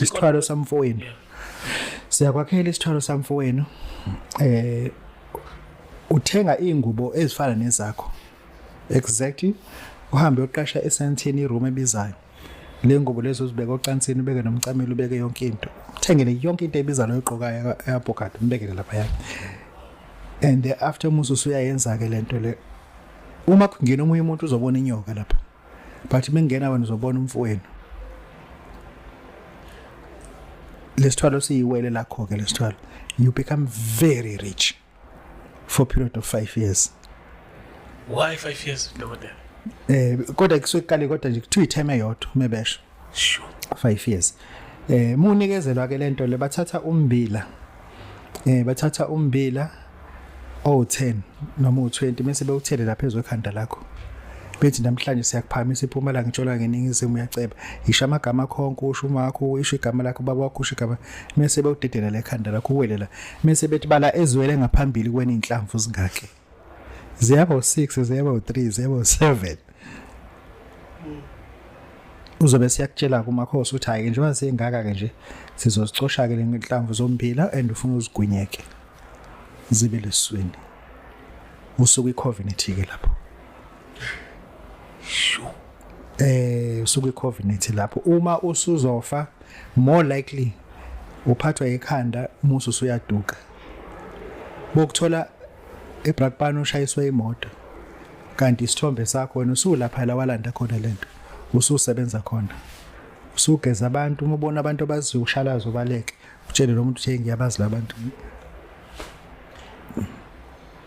Isithwalo samfowenu. Siyakwakhela isithwalo samfowenu. Uthenga ingubo ezifana nezakho. Exactly. Uhambe uyoqasha esentini iroom ebizayo. Le ngubo lezo uzibeke ocansini, ubeke nomcamelo, ubeke yonke into. Uthengele yonke into ebizayo oyigqokayo eyabhokade, umbekele lapha yakhe. And after umuzi usuyayenza ke lento le. Uma kungena omunye umuntu uzobona inyoka lapha. But mengena wena uzobona umfowenu. Lesithwalo siyiwele lakho ke lesithwalo. You become very rich for a period of 5 years. Why 5 years, dokotela? Kodwa kusuke kuqale, kodwa nje kuthiwa i-term eyodwa mebesho. 5 years. Munikezelwa ke lento le, bathatha umbila. Bathatha umbila owu10 noma u20 mase bewuthele lapha ekhanda lakho. Bethi namhlanje siyakuphakamisa iphumela ngitshola ngeningizimu uyaceba. Isho amagama akho onke, usho umakho, usho igama lakho, baba wakho, usho igama, mase bewudedela lekhanda lakho uwele la. Mase bethi bala eziwele ngaphambili kweni inhlamvu zingaki. Ziyaba u6, ziyaba u3, ziyaba u7. Uzobe siyakutshela kumakhosi ukuthi hayi njengoba singaka ke nje sizozicosha ke lenhlamvu zombila and ufuna uzigwinyeke zibe leswini. Usuku icovenant ke lapho. Usuku icovenant lapho uma usuzofa more likely uphathwa ikhanda umusu usuyaduka. Bokuthola eBrakpan ushayiswe imoto. Kanti isithombe sakho wena usulapha la walanda khona lento. Ususebenza khona. Usugeza abantu, uma ubona abantu abaziyo ushalazo baleke. Utshele lo muntu uthi ngiyabazi labantu.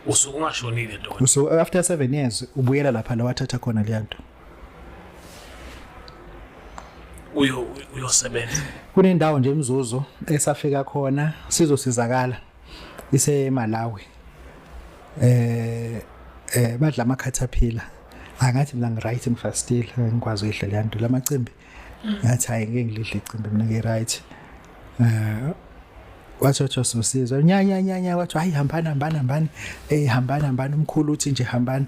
Usuke ungashonile dokotela. So after 7 years ubuyela lapha la wathatha khona le nto. Uyosebenza. Kunendawo nje emzuzu esafika khona sizosizakala ise Malawi. Badla ama caterpillar. Angathi mina ngi right, ngifastile, ngikwazi ukudla le nto lamacimbi. Ngathi hayi ngeke ngilidle icimbi mina, ngi right. Wathi wathi sosizwa nya nya nya nya, wathi hayi hambani hambani hambani, hambani hambani, umkhulu uthi nje hambani.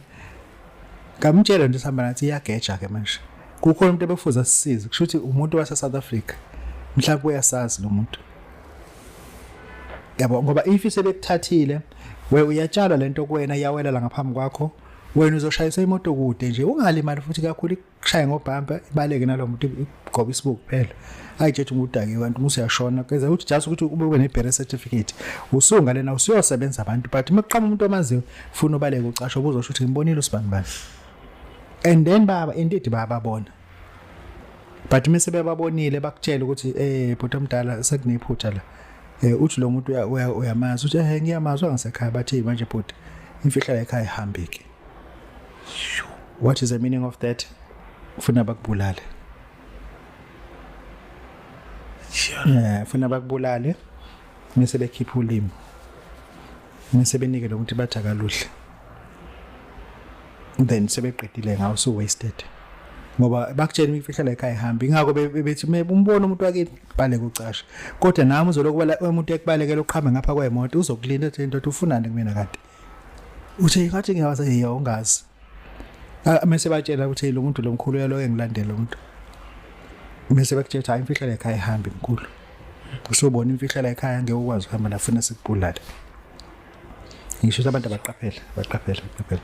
Ngamtshela nje sihamba nathi iyageja ke manje. Kukhona umuntu ebefuza sisize, kusho ukuthi umuntu wase South Africa. Mhlawumbe uyasazi lo muntu. Yabo, ngoba if sebekuthathile we uyatshalwa lento kuwena, iyawela la ngaphambi kwakho, wena uzoshayisa imoto kude nje ungalimali futhi kakhulu, ikushaya ngobhampa ibaleke nalo muntu, igoba isibuku kuphela. Ayitshethi ngudakiwe kanti uma usuyashona kwenza ukuthi just ukuthi ube ne birth certificate usunga lena usuyosebenza abantu, but uma kuqhamuka umuntu omaziyo funa ubaleke ucasho ubuzosho ukuthi ngimbonile usibani bani, and then baba indeed bababona, but mase bebabonile bakutshela ukuthi bhuti omdala sekunephutha la, uthi lo muntu uyamazi, uthi ngiyamazi wangasekhaya, bathi manje bhuti imfihlo ekhaya ihambike. What is the meaning of that? Ufuna bakubulale. Ufuna bakubulale mase bekhipha ulimi. Mase benike lo muntu bathi akaluhle. Then sebeqedile ngawo, so wasted. Ngoba bakutshela imfihlo ekhaya ihamba, ingakho bethi umbona umuntu wakini baleka ucasha. Kodwa nami uzoloku bala umuntu ekubalekela uqhame ngapha kwemoto uzokulinda ethi indoda ufunani kumina kanti. Uthe ngathi ngiyawazi hey ungazi. Mase batshela ukuthi lo muntu lomkhulu uyaloke engilandela lo muntu. Mase bakutshela hayi imfihlo ekhaya ihamba imkhulu. Usobona imfihlo ekhaya ngeke ukwazi ukuhamba nafuna sikubulale. Ngisho ukuthi abantu abaqaphele, baqaphele, baqaphele.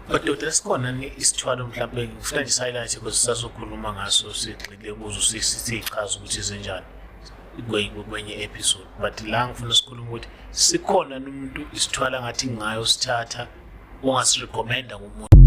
But dokotela sikhona ni isithwalo mhlawumbe ngifuna nje highlight because sisazokhuluma ngaso sigxile kuzo sichaza ukuthi zenjani kwenye episode, but la ngifuna sikhuluma ukuthi sikhona umuntu isithwala ngathi ngayo sithatha ongasirecommenda kumuntu.